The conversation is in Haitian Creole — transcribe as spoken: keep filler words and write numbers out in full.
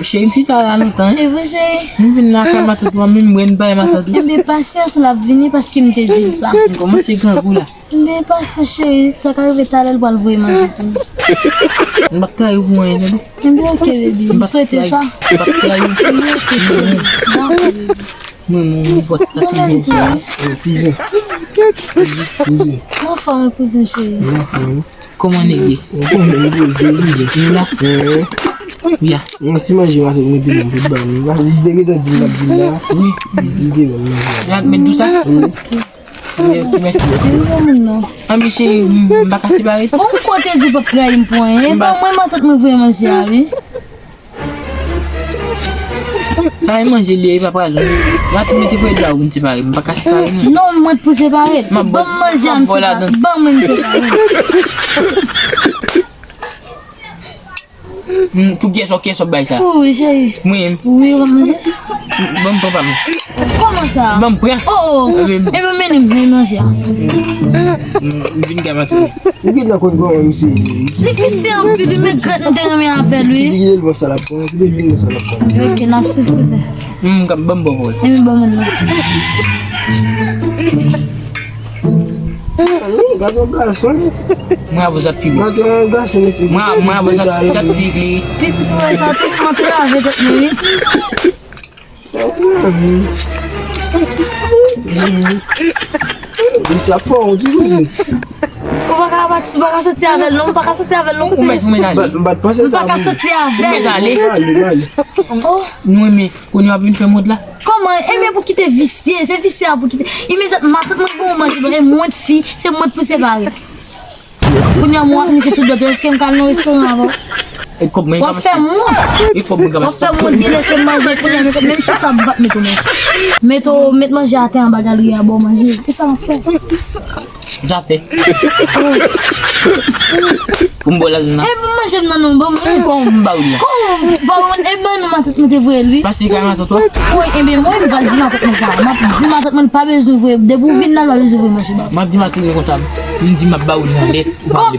Cheri, m chita la lontan, hein? E vre, cheri? M vin lakay matant ou, m vin bwè, m bay matant ou. Enben, pasyans, l ap vini paske m te di l sa. M kòmanse grangou la. Enben, pasyans, cheri, sa ka rive talè, l pral voye manje pou ou. M p ap trayi w pou anyen, tande? Enben, ok, baby, m swete sa. M p ap trayi w. Enben, ok, cheri. Dakò, baby. Mwen, mwen, mwen, pòt sa ki gen. Kouzen. Kouzen. Anfòm, kouzen, cheri. Anfòm. Kòman nèg ye? Ou konnen m poze, wi. Nou la? Eh. Ya. Yon ti manje maten mwen te mwen te ban nou. Li te gentan di m l ap vin la. Wi. Li te ban m manje. Li admet tou sa? Wi. Wi, mèsi. Anben cheri, m pa ka separe. Bon, m kote di w p ap trayi m pou anyen. E ban mwen matant mwen voye manje a, wi. Sa e manje li ye, e pa pwazon. Matant mwen te voye dlo a pou n separe. M pa ka separe, non. Non, mwen t pou separe. Ban m manje a, m separe. Ban mwen, m separe. Hmm, pou kiyès, kiyès w ap bay sa? Pou ou, wi, cheri. Mwen menm? Wi, w ap manje? Ban m pran pa m. Kòman sa? Ban m pran. Oh, oh. Ebyen, mennen m vin manje a. M vin kay matant. Ou gentan konn kòman misye ye. Li visye anpil, wi, men grann m te renmen avè l, wi. Kite l pran sa l ap pran, kite l vin pran sa l ap pran. Ok, n ap swiv, kouzen. Hmm, ban m bon, bon. Ebyen, ban mwen nan. Gade yon gason. Mwen avè w sa t pi bon. Gade yon gason, mesye. Mwen, mwen avè w sa t, sa t pi gli. Pitit mwen sa tou antre avè tèt mwen, wi. Misye ap fè yon ti kouzin. Ou pa ka pati, ou pa ka soti avè l, non, ou pa ka soti avè l, non, kouzen. Ou mèt, ou mèt ale. M pa t panse sa. Ou pa ka soti avè l. Ou mèt ale. Ou ale, ou ale. Oh. Nou renmen. Kounye w ap vin fè mond la. Kòman? Ebyen pou kite visye, se visye a pou kite. Imedyat matant mwen ban w manje, e mwen t fi, se mwen t pou separe. Kounye a mwen w ap manje tout dòt, èske m ka al nan restoran avè w? E kòb mwen. W ap fè mwen. E kòb mwen. W ap fè mwen dele se manje, kounye a menm si w t ap bat m tou menm. Met, met manje atè anba galri a ba w manje. E sa w ap fè? Zafè. Pou m ba w lajan nan. E pou manje m nan non, ban mwen. Kòman m ba w li a? Kòman m ba w mwen? E ban nou matant mwen te voye l, wi. Pase kay matant ou a? Wi, ebyen, mwen, m pral di matant mwen sa. M ap di matant mwen, pa bezwen voye. Depi w vin la, l pa bezwen voye manje ba w. M ap di matant mwen konsa. M di m ap ba w li anlè. Kò-